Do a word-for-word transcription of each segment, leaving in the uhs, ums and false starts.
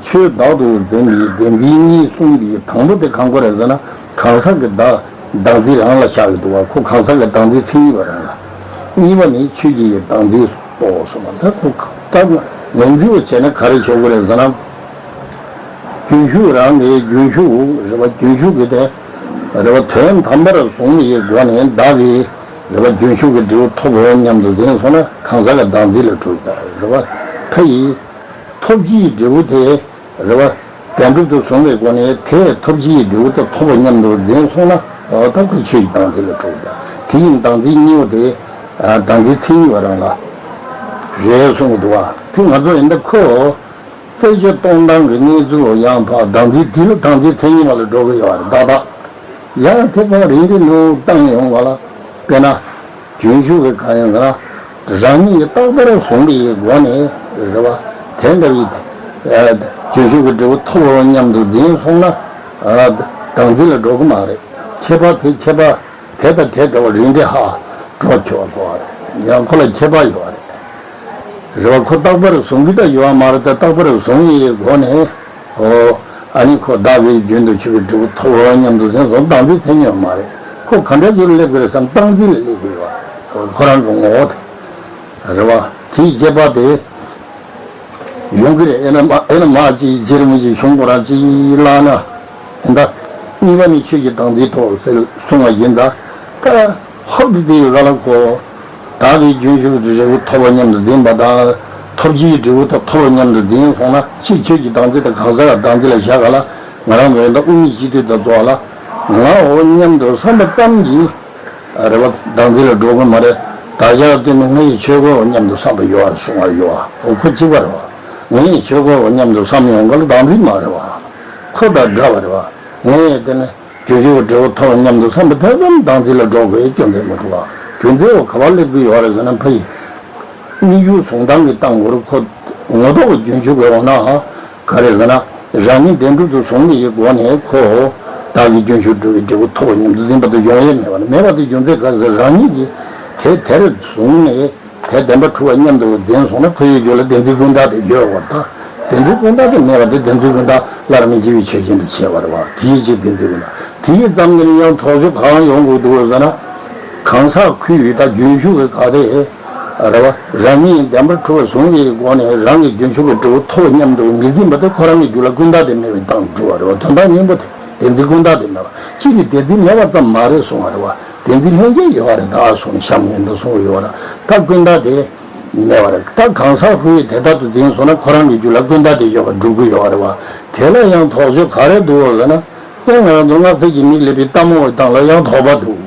ཆོས་བདག་ཏུ་འཛིན་པའི་བདེན་འཛིན་གཉིས་གསུངས་པའི་དང་པོ་དེ་གང་གོ་རེད་ཟེར་ན། གང་ཟག་གི་བདག་བདག་འཛིན་རང་ལ་བཞག་གི་འདུག་བ། ཁོ་གང་ཟག་གི་བདག་འཛིན་མཚན་ཉིད་པ་རང་ལ། གཉིས་པ་ནི་ཆོས་ཀྱི་བདག་འཛིན་གསུངས་པ། ད་ཁོ་ད་ངོས་འཛིན་བྱས་ན་ག་རེ་བྱེད་དགོས་རེད་ཟེར་ན། རྒྱུན་ཞུགས་རང་གི་རྒྱུན་ཞུགས་རེད་བ། རྒྱུན་ཞུགས་ཀྱི་དེ་རེད་བ། དོན་དམ་པར་བཟུང་བའི་སྒོ་ནས་བདག་གིས་རེད་བ། རྒྱུན་ཞུགས་ཀྱི་འབྲས་བུ་ཐོབ་འོང་སྙམ་དུ་འཛིན་སོང་ན་གང་ཟག་གི་བདག་འཛིན་ལ་གྲུབ་པ་རེད་བ། ཕ་ཡིས་ཐོབ་བྱའི་འབྲས་བུ་དེ་རེད་བ། བདེན་གྲུབ་ཏུ་བཟུང་བའི་སྒོ་ནས་དེས་ཐོབ་བྱའི་འབྲས་བུ་དེ་ཐོབ་པ་སྙམ་དུ་འཛིན་སོང་ན། ད་ཁོ་ཆོས་ཀྱི་བདག་འཛིན་ལ་གྲུབ་པ། དེ་ཡིན་བདག་འཛིན་གཉིས་པོ་དེ་བདག་འཛིན་མཚན་ཉིད་པ་རང་ལ་རེད་གསུངས་འདུག་བ། དེ་ང་ཚོ་ཡིན་ད་ཁོ། རྩད་གཅོད་གཏོང་སྟངས་ཀྱི་གནས་ཚུལ་ཡང་དག་བདག་འཛིན་དེ་ལ་བདག་འཛིན་མཚན་ཉིད་པ་ལ་འགྲོ་གི་ཡོད་རེད་ཏག་ཏག། ཡང་དེ་ཕར་རིན་གྱི་ལུགས་བཏང་ཡོང་བ་ལ། དཔེར་ན། རྒྱུན་ཞུགས་ཀྱི་གང་ཡིན་ཟེར་ན། རང་ཉིད་ཀྱིས་རྟག་པར་བཟུང་བའི་སྒོ་ནས་རེད་བ། དེ་འདྲ་བའི་རྒྱུན་ཞུགས་ཀྱི་འབྲས་བུ་ཐོབ་འོང་སྙམ་དུ་འཛིན་སོང་ན། བདག་འཛིན་ལ་འགྲོ་གི་མ་རེད། ཁྱད་པར་དེ་ཁྱད་པར། དེ་དང་དེ་འདྲ་བ་རིགས་འགྲེ་ཧ་འགྲོ་ཆོག་གོ་རེད། ཡང་ཁོ་ལ་ཁྱད་པར་ཡོད་རེད། རེད་བ། ཁོ་རྟག་པར་བཟུང་གི་ད་ཡོད་མ་རེད་དེ། རྟག་པར་བཟུང་བའི་སྒོ་ནས། ཨོ། ཨ་ནི་ཁོ་བདག་གིས་རྒྱུན་དུ་ཆུད་པའི་འབྲས་བུ་ཐོབ་འོང་སྙམ་དུ་འཛིན་སོང་། བདག་འཛིན་མཚན་ཉིད་མ་རེད། ཁོ་ག་འདྲ་ཅིག་ལ་སླེབས་ཀྱི་རེད་བསམ། བདག་འཛིན་ལ་སླེབས་ཀྱི་ཡོད་རེད། ཁོ་རང་གི་ངོ་བོ་དེ། རེད་བ། དེའི་ཁྱད་པར་དེ། ཡོང་གི་རེད། ཨེ་ན་མ་ཨེ་ན་མ་ཅིག་རྗེ་རིན་པོ་ཆེ་གཞུང་ཁོ་རང་ཅིག་བཀླགས་ན། ཡིན་ད། གཉིས་པ་ནི་ཆོས་ཀྱི་བདག་འཛིན་ཐོབ་ཟེར་གསུངས་པ་ཡིན་ད། ད་ཧོབ་སྟེ་དེའི་སྒང་ལ་ཁོ། བདག་གིས་རྒྱུན་ཞུགས་ཀྱི་འབྲས་བུ་ཐོབ་པ་སྙམ་དུ་འཛིན་པ་དང་། ཐོབ་བྱའི་འབྲས་བུ་དང་ཐོབ་པ་སྙམ་དུ་འཛིན་སོང་ན། སྤྱིར་ཆོས་ཀྱི་བདག་འཛིན་དང་གང་ཟག་གི་བདག་འཛིན་ལ་བཞག་ག་ལ། ང་རང་ཚོ་ཡིན་ད་དབུ་མའི་སྤྱི་དོན་དང་རྫོགས་ལ། ང་འོ་སྙམ་དུ་བསམ་པ་ཙམ་གྱིས། རེད་བ། བདག་འཛིན་ལ་འགྲོ་གི་མ་རེད། བདག་ཅག་སྟོན་པས་ང་ཡི་ཆོས་གོ་སྙམ་དུ་བསམ་པ་ཡོད་རེད་གསུང་བ་ཡོད་བ། འོ་ཁོ་གཅིག་པ་རེད་བ། ང་ཡི་ཆོས་གོ་སྙམ་དུ་བསམ་ཡོང་ག་ལ་བདག་འཛིན་མ་རེད་བ། ཁོ་དང་འདྲ་བ་རེད་བ། ངས་དེ་ནས་རྒྱུན་ཞུགས་འབྲས་བུ་ཐོབ་སྙམ་དུ་བསམ་པ་དེ་ཙམ་བདག་འཛིན་ལ་འགྲོ་དགོས་རྒྱུ་མཚན་མི་འདུག་བ། རྒྱུ་མཚན་འོ་ག་པར་སླེབས་ཀྱི་ཡོད་རེད་ཟེར་ན། ཕ་ཡི་དམིགས་ཡུལ་བཟུང་སྟངས་ཀྱི་སྟངས་སྐོར་ཁོ་ངོ་ཐོག་གི་རྒྱུན་ཞུགས་པའི་འོ་ན། ག་རེ་ཟེར་ན། རང་ཉིད་བདེན་གྲུབ་ཏུ་བཟུང་བའི་སྒོ་ནས་ཁོ། བདག་གི་རྒྱུན་ཞུགས་གྲུབ་པའི་འབྲས་བུ་ཐོབ་པ་སྙམ་དུ་འཛིན་པ་དེ་ཡོང་ཡས་མེད་པ་ནི། མེད་པ་དེ་རྒྱུ་མཚན་ག་རེ་ཟེར། རང་ཉིད་ཀྱིས་དེ་དེར་བཟུང་ནས་དེ་བདེན་པར་གྲུབ་པ་སྙམ་དུ་འཛིན་སོང་ན། ཁོ་ཡི་རྒྱུད་ལ་བདེན་འཛིན་ཀུན་བརྟགས་དེ་ཡོད་པར་ཐལ། བདེན་འཛིན་ཀུན་བརྟགས་དེ་མེད་པ་དེ་བདེན་འཛིན་ཀུན་བརྟགས་སླར་མི་འབྱེད་པའི་ཆོས་ཅན་དུ་བྱས་པ་རེད་བ། དེའི་ཕྱིར་བདེན་འཛིན་ཀུན་བརྟགས། དེའི་ཙམ་གྱིས་ནི་ཡང་དོགས་གཅོད་གང་ཡོང་དགོས་འདུག་ཟེར་ན། གང་ཟག་ཁོ་ཡི་ད་རྒྱུན་ཞུགས་ཀྱི་ག་དེ། རེད་བ། རང་ཉིད་བདེན་པར་གྲུབ་པར་བཟུང་བའི་སྒོ་ནས་རང་གི་རྒྱུན་ཞུགས་ཀྱི་འབྲས་བུ་ཐོབ་སྙམ་དུ་མི་འཛིན་པ་དེ་ཁོ་རང་གི་རྒྱུད་ལ་ཀུན་བརྟགས་དེ་མེད་པའི་སྟངས་གྲུབ་པ་རེད་བ། དོན་དག་སྙིང་པོ་དེ་བདེན་འཛིན་ཀུན་བརྟགས་དེ་མེད་པ། སྤྱིར་བདེན་འཛིན་མེད་པ་ཙམ་མ་རེད་གསུང་བ་རེད་བ། བདེན་འཛིན་ལྷན་སྐྱེས་ཡོད་པ་རེད། ད་གསུང་གཤམ་ཡིན་དུ་གསུང་གི་ཡོད་པ་རེད། ད་ཀུན་བརྟགས་དེ་མེད་པ་རེད། ད་གང་ཟག་ཁོ་ཡིས་དེ་ལྟར་དུ་འཛིན་སོང་ན་ཁོ་རང་གི་རྒྱུད་ལ་ཀུན་བརྟགས་དེ་ཡོད་པ་སྒྲུབ་ཀྱི་ཡོད་པ་རེད་བ། དེ་ལ་ཡང་དོགས་གཅོད་ག་རེ་འདུག་ཟེར་ན། ཡང་ང་རང་ཚོ་སྔགས་རྫས་ཀྱི་མིང་སླེབས་པའི་གཏའ་མ་བའི་སྟེང་ལ་ཡང་དོགས་པ་འདུག།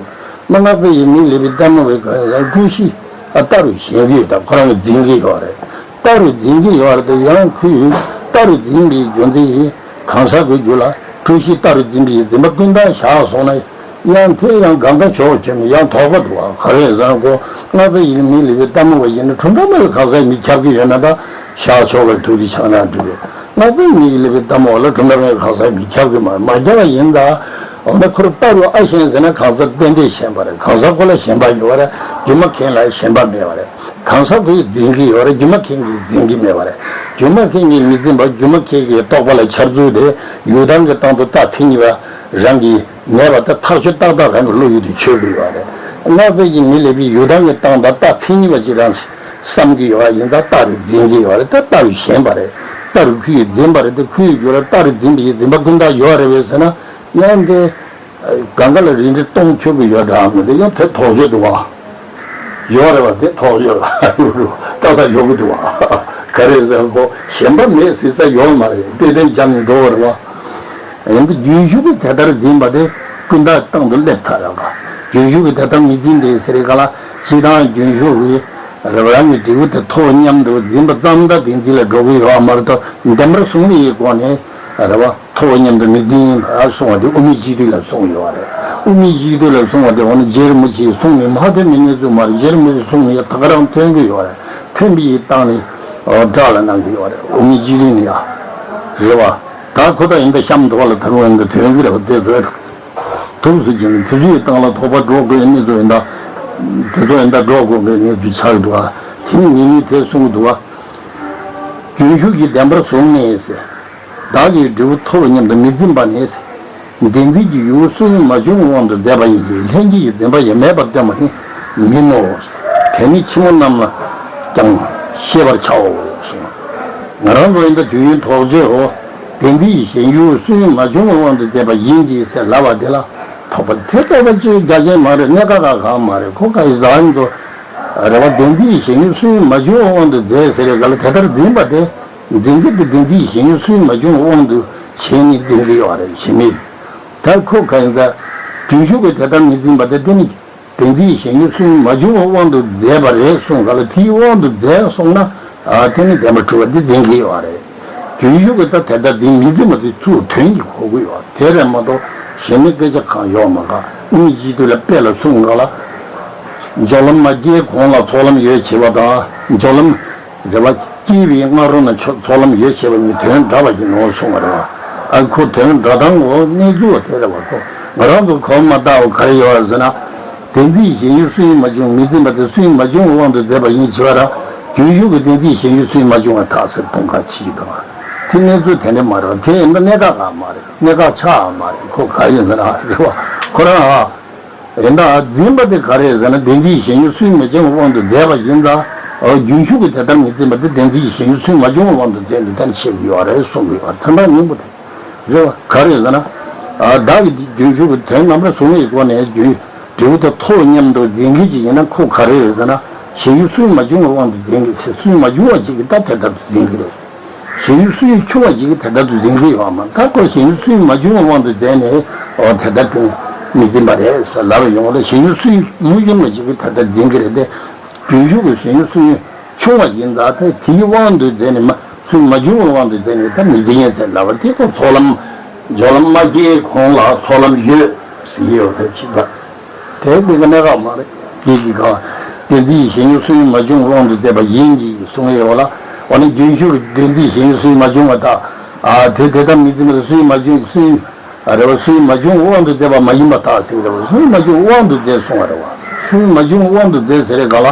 མ་སྔགས་རྫས་ཀྱི་མིང་སླེབས་པའི་གཏའ་མ་བའི་གང་ཡིན་ལ་བཀྲུ་གཞི་ཨ་རྟག་རུ་ཞེན་གྱི་ཡོད། ད་ཁོ་རང་གིས་འཛིན་གྱི་ཡོད་རེད། རྟག་རུ་འཛིན་གྱི་ཡོད་རེད། དེ་ཡང་ཁོས་རྟག་རུ་འཛིན་པའི་རྒྱུ་མཚན་ཡིན། གང་ཟག་གི་རྒྱུད་ལ་བཀྲུ་གཞི་རྟག་རུ་འཛིན་པའི་འཛིན་པ་ཀུན་བརྟགས་བཞག་སོང་ན། ཡང་དེ་ཡང་གང་ག་ཕྱོགས་ཆོད་ནས་ཡང་དོགས་པ་འདུག་བ། ག་རེ་ཟེར་ན་ཁོ་སྔགས་རྫས་ཀྱི་མིང་སླེབས་པའི་གཏའ་མ་བ་ཡིན་ན་གྲུབ་མཐའ་མེད་ལ་གང་ཟག་མི་ཁྱབ་ཀྱི་ཡོད་ན། ད་བཞག་ཆོག་པར་ཐུགས་རྗེ་ཆགས་ན་འགྲིག་གི། སྔགས་རྫས་ཀྱི་མིང་སླེབས་པའི་གཏའ་མ་བ་ལ་གྲུབ་མཐའ་མེད་གང་ཟག་མི་ཁྱབ་ཀྱི་མ་མ་ཁྱབ་པ་ཡིན་ད། འོ་ན་ཁོ་རང་རྟག་རུ་ཨ་ཞེན་ཟེར་ན་གང་ཟག་ཏན་ཏན་ཞེན་པ་རེད། གང་ཟག་ཁོ་ལ་ཞེན་པ་ཡོད་རེད། སྒྱུ་མ་མཁན་ལ་ཞེན་པ་མེད་པ་རེད། གང་ཟག་ཁོས་འཛིན་གྱི་ཡོད་རེད། སྒྱུ་མ་མཁན་གྱིས་འཛིན་གྱི་མེད་པ་རེད། སྒྱུ་མ་མཁན་གྱིས་མི་འཛིན་པ། སྒྱུ་མ་མཁན་གྱི་རྟོག་པ་ལ་འཆར་ཚུལ་དེ་ཡུལ་དང་གི་སྟེང་དུ་རྟགས་མཚན་ཉིད་པ་རང་གིས་མེད་པ་དེ་ཐག་ཆོད་ཏག་ཏག་རང་གི་བློ་ཡུལ་དུ་ཆོད་ཀྱི་ཡོད་རེད། སྔགས་རྫས་ཀྱི་མིང་སླེབས་པའི་ཡུལ་དང་གི་སྟེང་དུ་རྟགས་མཚན་ཉིད་པ་ཅིག་རང་བསམ་གྱི་ཡོད་པ་ཡིན་ཙང་རྟག་རུ་འཛིན་གྱི་ཡོད་རེད། ད་རྟག་རུ་ཞེན་པ་རེད། རྟག་རུ་ཁོས་འཛིན་པ་རེད། དེ་ཁོའི་རྒྱུད་ལ་རྟག་རུ་འཛིན་པའི་འཛིན་པ་ཀུན་བརྟགས་ཡོད་རེད་པས་ཟེར་ན། ཡང་དེ། གང་ག་ལ་རིགས་འགྲེ་གཏོང་ཆོག་གི་ཡོད་འདྲ་མི་འདུག། ཡང་དེ་དོགས་གཅོད་འདུག་བ། ཡོད་རེད་བ། དེ་དོགས་གཅོད་ལ་ཡོད་རེད་བ། ཏག་ཏག་ཡོང་གི་འདུག་བ། ག་རེ་ཟེར་ན་ཁོ་ཞེན་པ་མེད་ཟེར་ས་ཡོད་མ་རེད། དཔེ་དོན་སྦྱར་ནས་འགྲོ་བ་རེད་བ། ཡང་དེ་རྒྱུན་ཞུགས་ཀྱིས་དེ་ལྟར་འཛིན་པ་དེ་ཀུན་བརྟགས་སྟེང་དུ་སླེབས་ཚར་རེད་བ། རྒྱུན་ཞུགས་ཀྱིས་དེ་ལྟར་མི་འཛིན་ཏེ་ཟེར་ག་ལ། སྤྱིར་བཏང་རྒྱུན་ཞུགས་ཀྱིས་རང་རང་གི་འབྲས་བུ་དེ་ཐོབ་སྙམ་དུ་འཛིན་པ་ཙམ་དང་། བདེན་འཛིན་ལ་འགྲོ་གི་ཡོད་པ་མ་གཏོགས་བདེན་པར་བཟུང་བའི་སྒོ་ནས་རེད་བ། ཐོབ་པ་སྙམ་དུ་མི་འཛིན་པར་གསུངས་པ་དེ་དབུ་མའི་སྤྱི་དོན་ལ་གསུངས་ཡོད་རེད། དབུ་མའི་སྤྱི་དོན་ལ་གསུངས་པ་དེ་འོ་ན་རྗེ་རིན་པོ་ཆེས་གསུངས་ནས་མ་ཐོན་པའི་གནས་ཚུལ་མ་རེད། རྗེ་རིན་པོ་ཆེས་གསུངས་ནས་ད་ག་རང་ཐོན་གྱི་ཡོད་རེད། ཐོན་པའི་སྟེང་ནས་སྒྲ་ལ་གནང་གི་ཡོད་རེད། དབུ་མའི་སྤྱི་དོན་ནས་ཡ། རེད་བ། ད་ཁོ་ད་ཡིན་ད་གཤམ་དུ་བ་ལ་ད་རུང་ཡིན་ད་ཐོན་གྱི་རེད་བ། དེ་ཚོའི་ཐུགས་སུ་ཅན་དེ་ཚོའི་སྟེང་ལ་དོགས་པ་འགྲོ་དགོས་གནས་ཚུལ་ཡིན་ད། དེ་ཚོ་ཡིན་ད་འགྲོ་དགོས་གནས་ཚུལ་ཆགས་འདུག་བ། དེ་ནི་ངེད་གཉིས་དེ་གསུངས་འདུག་བ། རྒྱུན་ཞུགས་ཀྱི་བདེན་པར་བཟུང་ནས་ཟེར། བདག་གིས་འབྲས་བུ་ཐོབ་སྙམ་དུ་མི་འཛིན་པ་ནི་ཟེར། བདེན་འཛིན་གྱི་ཡུལ་སུན་མ་བྱུང་བའི་དབང་དུ་མཛད་པ་ཡིན་གྱི། ལྷན་སྐྱེས་ཀྱི་བདེན་པ་ཡང་མེད་པར་སྟོན་པ་ནི་མིན་ནོ། དེ་ནི་ཕྱི་མོ་རྣམས་ལ་ཀྱང་ཤེས་པར་བྱའོ་གསུངས། ང་རང་ཚོ་ཡིན་ད་དུས་ཡུན་དོགས་གཅོད་འོ། བདེན་འཛིན་གྱི་ཞེན་ཡུལ་སུན་མ་བྱུང་བའི་དབང་དུ་མཛད་པ་ཡིན་གྱི་ཟེར་ལབ་པ་དེ་ལ་དོགས་པ་དེ་དོགས་པ་ཅིག་རྒྱ་ཆེན་མ་རེད། གནད་འགག་གང་མ་རེད། ཁོ་ག་ཡི་ཟ་ཡིན་ཚོ། རེ་བ་བདེན་འཛིན་གྱི་ཞེན་ཡུལ་སུན་མ་བྱུང་བའི་དབང་དུ་མཛད་ཟེར་བའི་སྐབས་ལ་དེ་ལྟར་འཛིན་པ་དེ། འཛིན་གྱི་དེ་བདེན་འཛིན་གྱི་ཞེན་ཡུལ་སུན་མ་བྱུང་བའི་དབང་དུ་བྱས་ནས་འཛིན་གྱི་ཡོད་རེད། ཞེན་མེད། ད་ཁོ་ག་ཡིན་ད། རྒྱུན་ཞུགས་ཀྱི་དེ་ལྟར་མི་འཛིན་པ་དེ་དེ་ནི། བདེན་འཛིན་གྱི་ཞེན་ཡུལ་སུན་མ་བྱུང་བའི་དབང་དུ་མཛད་པ་རེད་གསུངས་ག་ལ་དེའི་དབང་དུ་མཛད་སོང་ན། ཨ་དེ་ནི་བདེན་པར་གྲུབ་པ་འདི་འཛིན་གྱི་ཡོད་རེད། རྒྱུན་ཞུགས་ཀྱི་ད་དེ་ལྟར་འཛིན་མི་འཛིན་པ་དེ་ཚུར་དོན་གྱིས་གོ་གི་ཡོད་དེ་རེད་མ་གཏོགས་ཞེན་མེད་སྐད་ཆ་གང་ཡོད་མ་ག་ཨུ་མི་སྐྱིད་སྡུག་ལ་དཔེ་ལ་གསུངས་ག་ལ། སྦྱོར་ལམ་མ་སྐྱེས་གོང་ལ་ཚོགས་ལམ་ཡོད་བྱེད་པ་དང་སྦྱོར་ལམ། རེ་བ་སྐྱེས་པའི་སྔ་རོལ་ན་ཚོགས་ལམ་ཡོད་བྱེད་པ་གཉིས་དོན་འདྲ་བ་ཡིན་ནོ་གསུངས་པ་རེད་བ། ཨ་ཁོ་དོན་འདྲ་སྟངས་འོ་གནས་ཚུལ་བ་དེ་རེད་བ་ཁོ། ང་རང་ཚོ་གོམས་མ་བཏགས་པ་ག་རེ་ཡོད་ཟེར་ན། བདེན་འཛིན་ཞེན་ཡུལ་སུན་མ་བྱུང་མི་འཛིན་པ་དེ་སུན་མ་བྱུང་བའི་དབང་དུ་མཛད་པ་ཡིན་བྱེད་པ་ར། རྒྱུན་ཞུགས་ཀྱི་བདེན་འཛིན་ཞེན་ཡུལ་སུན་མ་བྱུང་བ་དག་ཟེར་གཏོང་ཁ་ཕྱིས་དང་། དེ་གནས་ཚུལ་དེ་འདྲ་མ་རེད་བ། དེ་ཡིན་ན་གནད་འགག་གང་མ་རེད། གནད་འགག་ཆགས་མ་རེད། ཁོ་ག་ཡིན་ཟེར་ན་རེད་བ་ཁོ་རང་ཨ། ཡིན་ད་འཛིན་པ་དེ་ག་རེ་ཟེར་ན་བདེན་འཛིན་ཞེན་ཡུལ་སུན་མི་བྱུང་བའི་དབང་དུ་མཛད་པ་ཡིན་ད། རྒྱུན་ཞུགས་ཀྱི་དེ་ལྟར་མི་འཛིན་པ་དེ་བདེན་འཛིན་ཞེན་ཡུལ་སུན་མ་བྱུང་བའི་དབང་དུ་མཛད་ནས་གཏན་ཆེ་གི་ཡོད་རེད་གསུངས་ཀྱི་ཡོད་དོན་དག་སྙིང་པོ་དེ་རེད་བ། ག་རེ་ཟེར་ན། བདག་གིས་རྒྱུན་ཞུགས་ཀྱི་དོན་རྣམ་པར་གཟུང་བའི་སྒོ་ནས་རྒྱུན་འབྲས་བུ་དེ་ཐོབ་སྙམ་དུ་འཛིན་མཁན་ཅིག་ཡིན་ན་ཁོ་ག་རེ་རེད་ཟེར་ན་ཞེན་ཡུལ་སུན་མ་བྱུང་བའི་དབང་དུ་འཛིན་གྱི་ཟེར་སུན་མ་བྱུང་བ་ཅིག་གིས་ད་དེ་ལྟར་དུ་འཛིན་གྱི་རེད། ཞེན་ཡུལ་སུན་ཆུང་བ་ཞིག་གིས་དེ་ལྟར་དུ་འཛིན་གྱི་ཡོད་མ་ད་ཁོ་ཞེན་ཡུལ་སུན་མ་བྱུང་བའི་དབང་དུ་མཛད་ནས་འོ་དེ་ལྟར་དུ་མི་འཛིན་པ་རེད་ཟེར་ལབ་ཡོང་བ་ལ་ཞེན་ཡུལ་སུན་མུ་བཞི་མ་ཞིག་གིས་དེ་ལྟར་འཛིན་གྱི་རེད་དེ། རྒྱུན་ཞུགས་ཀྱི་ཞེན་ཡུལ་སུན་ཆུང་བ་ཡིན་ད་དེ་དེའི་དབང་དུ་མཛད་ནས་མ་སུན་མ་བྱུང་བའི་དབང་དུ་མཛད་ནས་ད་མི་འཛིན་ཡིན་ཟེར་ལབ་པ་དེ་ཁོ་ཚོགས་ལམ་སྦྱོར་ལམ་མ་སྐྱེས་གོང་ལ་ཚོགས་ལམ་ཡོད་ཟེར་གྱི་ཡོད་པའི་ཕྱིར་ད། དེ་དེ་ག་གནད་འགག་མ་རེད། སྐྱེས་ཀྱི་གང་། བདེན་འཛིན་ཞེན་ཡུལ་སུན་མ་བྱུང་དབང་དུ་མཛད་པ་ཡིན་གྱི་གསུང་ཡོད་ལ། འོ་ན་རྒྱུན་ཞུགས་བདེན་འཛིན་ཞེན་ཡུལ་སུན་མ་བྱུང་བ་དག་ཨ་དེ་དེ་ལྟར་མི་འཛིན་པར་སུན་མ་བྱུང་སུན། རེ་བ་སུན་མ་བྱུང་དབང་དུ་མཛད་པ་མ་ཡིན་པ་དག་ཟེར་རེ་བ་སུན་མ་བྱུང་དབང་དུ་མཛད་གསུང་བ་རེ་བ། སུན་མ་བྱུང་དབང་དུ་མཛད་ཟེར་རེ་ག་ལ།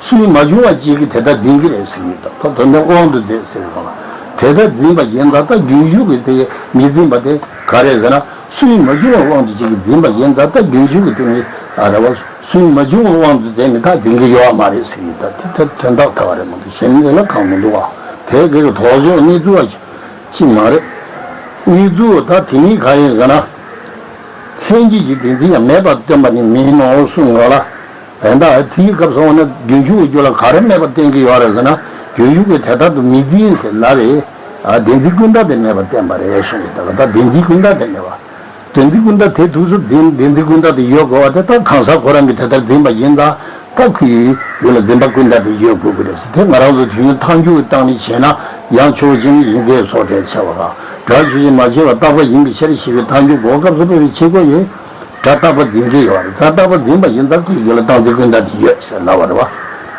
སུན་མ་བྱུང་བ་གཅིག་གིས་དེ་ལྟར་འཛིན་གྱི་རེད་ཟེར་གྱི་འདུག་ད་དོན་དེ་དབང་དུ་མཛད་ཟེར་གྱི་འདུག་དེ་ལྟར་འཛིན་པ་ཡིན་ད་ལྟ་རྒྱུན་ཞུགས་ཀྱི་དེ་མི་འཛིན་པ་དེ་ག་རེ་ཟེར་ན། སུན་མ་བྱུང་བའི་དབང་དུ་གཅིག་གིས་འཛིན་པ་ཡིན་ད་ལྟ་རྒྱུན་ཞུགས་ཀྱི་དེ་ནི་ཨ་རེ་བ་སུན་མ་བྱུང་བའི་དབང་དུ་མཛད་ནི་ད་འཛིན་གྱི་ཡོད་མ་རེད་ཟེར་གྱི་ད་དེ་ད་དོན་དག་ད་ག་རེ་མ་འདུག་གཞན་ལས་ལ་གང་མི་འདུག་བ། དེ་དགེ་གི་དོགས་གཅོད་གནས་ཚུལ་བ་ཅིག་མ་རེད། གནས་ཚུལ་ད་དེ་ཉིད་ག་ཡིན་ཟེར་ན། ལྷན་སྐྱེས་ཀྱི་བདེན་འཛིན་ཡང་མེད་པར་སྟོན་པ་ནི་མིན་ནོ་གསུངས་ག་ལ། ཡང་ད་དེའི་སྐབས་སུ་འོ་ན་རྒྱུན་ཞུགས་ཀྱི་རྒྱུ་ལ་ག་རེ་མེད་པར་བསྟན་གྱི་ཡོད་རེད་ཟེར་ན། རྒྱུན་ཞུགས་ཀྱི་དེ་ལྟར་དུ་མི་འཛིན་ཟེར་ལབ་པས། ཨ་བདེན་འཛིན་ཀུན་བརྟགས་དེ་མེད་པར་བསྟན་པ་རེད་གསུངས་ཀྱི་ད་ག་ད་བདེན་འཛིན་ཀུན་བརྟགས་དེ་མེད་པ། བདེན་འཛིན་ཀུན་བརྟགས་དེ་དུས་སུ་འཛིན་བདེན་འཛིན་ཀུན་བརྟགས་དེ་ཡོད་དགོས་པ་དེ་ད་གང་ཟག་ཁོ་རང་གིས་དེ་ལྟར་འཛིན་པ་ཡིན་ཙང་ད་ཁོའི་རྒྱུད་ལ་འཛིན་པ་ཀུན་བརྟགས་དེ་ཡོད་དགོས་ཀྱི་རེད་ཟེར་དེ་ང་རང་ཚོ་དུས་ཡུན་ཐག་འཇུག་གི་སྟངས་ནས་བྱས་ན་ཡང་ཆོས་ཅན་ཡིན་གྱི་སོགས་དེ་བྱ་བ་ག་སྒྲ་ཆོས་ཅན་མ་བྱས་པ་རྟག་པ་ཡིན་པའི་ཕྱིར་ཞེས་པའི་ཐག་འཇུག་གོ་སྐབས་སུ་འཕེལ་བའི་ཕྱིར་གོ་ཡིན། སྒྲ་རྟག་པ་འཛིན་གྱི་ཡོད་རེད། སྒྲ་རྟག་པ་འཛིན་པ་ཡིན་ཙང་ཁོའི་རྒྱུད་ལ་རྟག་འཛིན་ཀུན་བརྟགས་དེ་ཡོད་ཟེར་ལབ་པ་རེད་བ།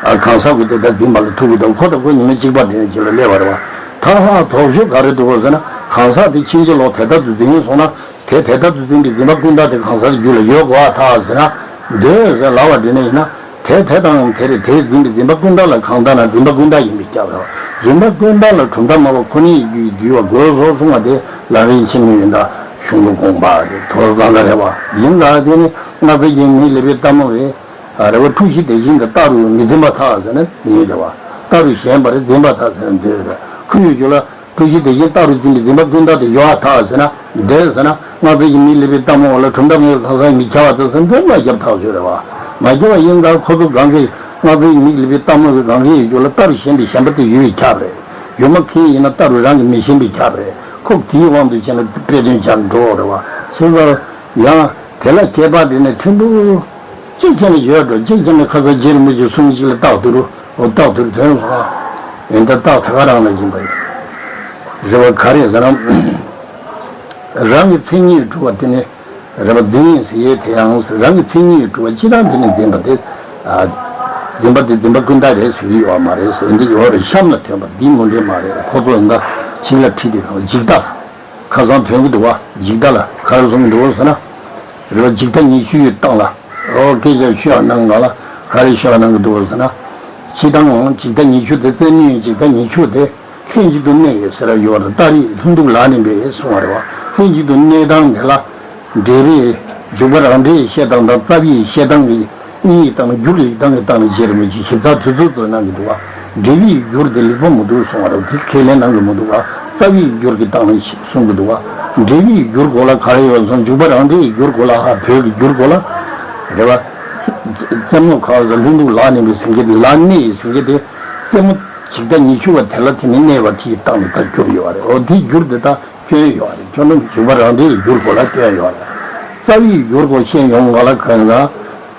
ཨ་གང་ཟག་གི་དེ་ལྟར་འཛིན་པ་ལ་ཐུག་གི་འདུག་ཁོ་དང་ཁོ་ཉི་མ་གཅིག་པ་དེ་ནས་རྒྱུད་ལ་སླེབས་པ་རེད་བ། ད་ཧ་དོགས་གཅོད་ག་རེ་འདུག་གོ་ཟེར་ན་གང་ཟག་དེ་ཕྱིན་ཅི་ལོག་དེ་ལྟར་དུ་འཛིན་སོང་ན། དེ་དེ་ལྟར་དུ་འཛིན་པའི་འཛིན་པ་ཀུན་བརྟགས་དེ་གང་ཟག་གི་རྒྱུད་ལ་ཡོད་དགོས་པ་ཐག་ཟེར་ན། འདོད་ཟེར་ལབ་པ་དེ་ནས་ཡིན་ན། དེ་དེ་དང་དེ་རེད་དེས་འཛིན་པའི་འཛིན་པ་ཀུན་བརྟགས་ལ་གང་ལྟར་ན་འཛིན་པ་ཀུན་བརྟགས་ཡིན་པས་ཁྱབ་རེད། འཛིན་པ་ཀུན་བརྟགས་ལ་གྲུབ་མཐའ་སྨྲ་བ་ཁོ་ནའི་རྒྱུད་འདུལ་བ་དགོས་སོ་གསུངས་པ་དེ་ལམ་རིམ་ཆེན་མོའི་ཡོན་བདག་གཞུང་ལུགས་དགོངས་པ་རེད་དོ་གང་ག་རེད་བ། ཡིན་ལ་དེ་ནི་སྔགས་རྫས་ཀྱི་མིང་ལེགས་པའི་གཏམ་མོ་བས། རེ་བ་འཁྲུལ་གཞི་དེ་བཞིན་དུ་རྟག་རུ་མི་འཛིན་པ་ཐག་ཟེར་ན་ཡིན་རེད་བ། རྟག་རུ་ཞེན་པ་རེད་འཛིན་པ་ཐག་ཟེར་ན་འདོད་རེད། ཁོ་ཡོད་རྒྱུ་ལ། སྤྲོས་གཞི་དེ་བཞིན་རྟག་རུ་འཛིན་པའི་འཛིན་པ་ཀུན་བརྟགས་དེ་ཡོད་ཐག་ཟེར་ན་འདོད་ཟེར་ན་སྔགས་རྫས་ཀྱི་མིང་ལེགས་པའི་གཏམ་མོ་ལ་གྲུབ་མཐའ་ངེས་གང་ཟག་མི་ཁྱབ་པ་དང་ཟེར་འདོད་མ་ཁྱབ་ཐག་ཆོད་རེད་བ། མ་ཁྱབ་པ་ཡིན་ཙང་ཁོ་ཚོ་གང་གིས་སྔགས་རྫས་ཀྱི་མིང་ལེགས་པའི་གཏམ་མོ་བའི་གང་གིས་ཡོད་རྒྱུ་ལ་རྟག་རུ་ཞེན་པའི་ཞེན་པ་དེ་ཡོད་པས་ཁྱབ་རེད། ཡོད་མ་མཁན་ཡིན་ན་རྟག་རུ་རང་གིས་མི་ཞེན་པས་ཁྱབ་རེད། ཁོ་དེའི་དབང་དུ་བྱས་ན་དཔེ་དོན་ཆ་འགྲོ་རེད་བ། སོ་སོ་ཡང་དེ་ལ་ཁྱད་པར་དེ་ནི་ཕྲན་བུ། གཅིག་ཅན་ལ་ཡོད་འགྲོ་གཅིག་ཅན་ལ་ཁ་སང་རྗེ་རིན་པོ་ཆེ་གསུང་གཅིག་ལ་རྟགས་བསྡུ་རུ་འོ་རྟགས་བསྡུ་རུ་དོན་སོང་ཡིན་ད་རྟགས་ད་ག་རང་ལ་ཡིན་པ་ཡིན། རེད་བ་ག་རེ་ཟེར་ན། རང་གི་མཚན་ཉིད་གྲུབ་པ་དེ་ནི་རེད་བ་འཛིན་ཡིན་ཟེར་ཡས་དེ་ཡང་རང་གི་མཚན་ཉིད་གྲུབ་པ་སྤྱི་དང་དེ་ནི་འཛིན་པ་དེ། འཛིན་པ་དེ་འཛིན་པ་ཀུན་བརྟགས་རེད་ཟེར་གྱི་ཡོད་མ་རེད་ཟེར་འདི་ཡོད་རེད་གཤམ་ལ་ཐོན་པ་འདི་མུ་འབྲེལ་མ་རེད་ཁོ་ཚོ་ཡིན་ད་ཕྱིན་ལ་ཁྲིད་དེ་གང་འཇིག་ལྟ། ཁ་སང་ཐོན་གྱི་འདུག་བ། འཇིག་ལྟ་ལ་ག་རེ་གསུངས་འདུག་ཟེར་ན། རེད་བ་འཇིག་ལྟ་ཉི་ཤུ་ཡི་སྟེང་ལ། འོ་སྐད་ཆ་ཤོད་གནང་ག་ལ་ག་རེ་ཤོད་གནང་གི་འདུག་ཟེར་ན། སྤྱི་དང་འཇིག་ལྟ་ཉི་ཤུ་དེ་རྩོད་ནུས་འཇིག་ལྟ་ཉི་ཤུ་དེ་ ལྷན་ཅིག་ཏུ་གནས་ཡོད་ཟེར་ཡོད་རེད། རྟགས་རིགས་ལྷུན་སྡུག་ལག་ལེན་པས་གསུངས་པ་རེད་བ། ལྷན་ཅིག་ཏུ་གནས་སྟངས་དེ་ལ། འབྲས་བུའི་འཇུག་པ་རང་འབྲས་ཀྱི་བཤད་སྟངས་དང་རྩ་བའི་བཤད་སྟངས་ཀྱི་གཉིས་སྟེང་ལ་འགྱུར་ལེགས་སྟངས་ཀྱི་སྟེང་ལ་བྱས་རེད་མ་གཞི་ཞིབ་ཚགས་དུས་ཚོད་ཚོད་གནང་གི་འདུག་བ། འབྲས་བུའི་འགྱུར་དེ་ལེགས་པོ་མི་འདུག་གསུང་བ་རེད། དེ་ཁས་ལེན་གནང་གི་མི་འདུག་བ། རྩ་བའི་འགྱུར་གྱི་སྟེང་ལ་གསུང་གི་འདུག་བ། འབྲས་བུའི་འགྱུར་གོ་ལ་ག་རེ་ཡོད་སོང་། འཇུག་པ་རང་འབྲས་ཀྱི་འགྱུར་གོ་ལ། ཧ། བོད་ཀྱི་འགྱུར་གོ་ལ་རེད་བ། རྩེ་མོ་གང་ཟག་ལྷུན་སྡུག་ལག་ལེན་པའི་ཟེར་མཁན་དེ། ལག་གནས་ཟེར་མཁན་དེ། རྩེ་མོ་འཇིག་ལྟ་ཉི་ཤུ་བ་དེ་ལ་དེ་ནི་གནས་པ་དེའི་སྟེང་ལ་ད་འགྱུར་ཡོད་རེད། འོ་དེའི་འགྱུར་དེ་ད་སྐྱོན་ཡོད་རེད། ཁྱོད་རང་འཇུག་པ་རང་འབྲས་ཀྱི་འགྱུར་གོ་ལ་སྐྱོན་ཡོད་རེད། རྩ་བའི་འགྱུར་གོ་ཤེས་ཡོང་ག་ལ་གང་ལ།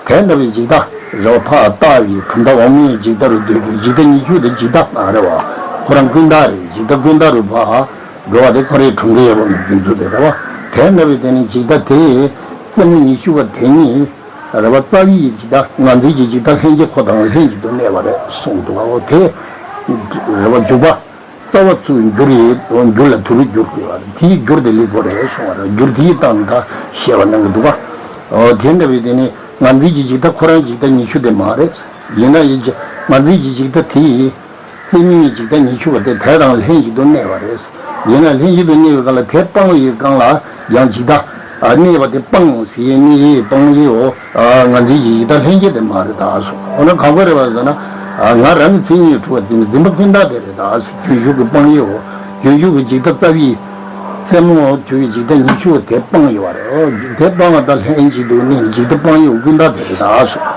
དེ་འདྲ་བའི་འཇིག་ལྟ་རེད་བ། ཕར་ལྟ་བའི་གྲུབ་མཐའ་འོག་མའི་འཇིག་ལྟ་རུ་འདོད་ཀྱི། འཇིག་ལྟ་ཉི་ཤུ་དེ་འཇིག་ལྟ་མ་རེད་བ། ཁོ་རང་ཀུན་བརྟགས་རེད། འཇིག་ལྟ་ཀུན་བརྟགས་རུ་ཕར་འགྲོ་བ་དེ་ཁོ་རའི་གྲུབ་མཐའི་དབྱེ་བ་ནས་རྒྱུ་མཚན་དེ་རེད་བ། དེ་འདྲ་བའི་དེ་ནི་འཇིག་ལྟ་དེ་རྩེ་མོ་ཉི་ཤུ་བ་དེ་ཉིད་རེད་བ། རྩ་བའི་འཇིག་ལྟ་ངང་ཚུལ་གྱི་འཇིག་ལྟ་ལྷན་སྐྱེས་ཁོ་དང་ལྷན་ཅིག་ཏུ་གནས་པ་རེད་གསུངས་འདུག་བ། འོ་དེ་རེད་བ། འཇུག་པ་རྩ་བ་ཚུར་འགྱུར་ཡི། འགྱུར་ལ་དུ་རུ་འགྱུར་དགོས་པ་རེད། དེའི་འགྱུར་དེ་ལེགས་པོ་རེད་གསུང་བ་རེད། འགྱུར་དེའི་སྟེང་ད་བཤད་པ་གནང་གི་འདུག་བ། འོ་དེ་འདྲ་བའི་དེ་ནི་ངང་ཚུལ་གྱི་འཇིག་ལྟ་ཁོ་རང་འཇིག་ལྟ་ཉི་ཤུ་དེ་མ་རེད། ཡིན་ན་ཡིན་གྱི་ངང་ཚུལ་གྱི་འཇིག་ལྟ་དེ་ཡིན། རྩེ་མོའི་འཇིག་ལྟ་ཉི་ཤུ་བ་དེ་དེ་དང་ལྷན་ཅིག་ཏུ་གནས་པ་རེད། ཡིན་ན་ལྷན་ཅིག་ཏུ་གནས་པའི་སྐབས་ལ་དེ་སྤངས་པའི་སྒང་ལ་ཡང་འཇིག་ལྟ། ཨ། གནས་པ་དེ་སྤངས་ཟེར་ཡས་ནི་སྤངས་ཡས་འོ། ཨ། ངང་ཚུལ་གྱི་འཇིག་ལྟ་ལྷན་སྐྱེས་དེ་མ་རེད་ད་གསུངས། འོ་ན་ག་པར་རེད་པ་ཟེར་ན། ཨ། ང་རང་གི་མཚན་ཉིད་གྲུབ་པ་དེ་ནི་འཛིན་པ་ཀུན་བརྟགས་དེ་རེད་ད་གསུངས། རྗེས་འཇུག་གི་སྤངས་ཡས་འོ། རྗེས་འཇུག་གི་འཇིག་ལྟ་རྩ་བའི་རྩེ་མོ་དུ་བའི་འཇིག་ལྟ་ཉི་ཤུ་བ་དེ་སྤངས་ཡས་པ་རེད། འོ་དེ་སྤངས་པ་དང་ལྷན་ཅིག་ཏུ་གནས་འཇིག་ལྟ་སྤངས་ཡས་འོ་ཀུན་བརྟགས་དེ་རེད་ད་གསུངས།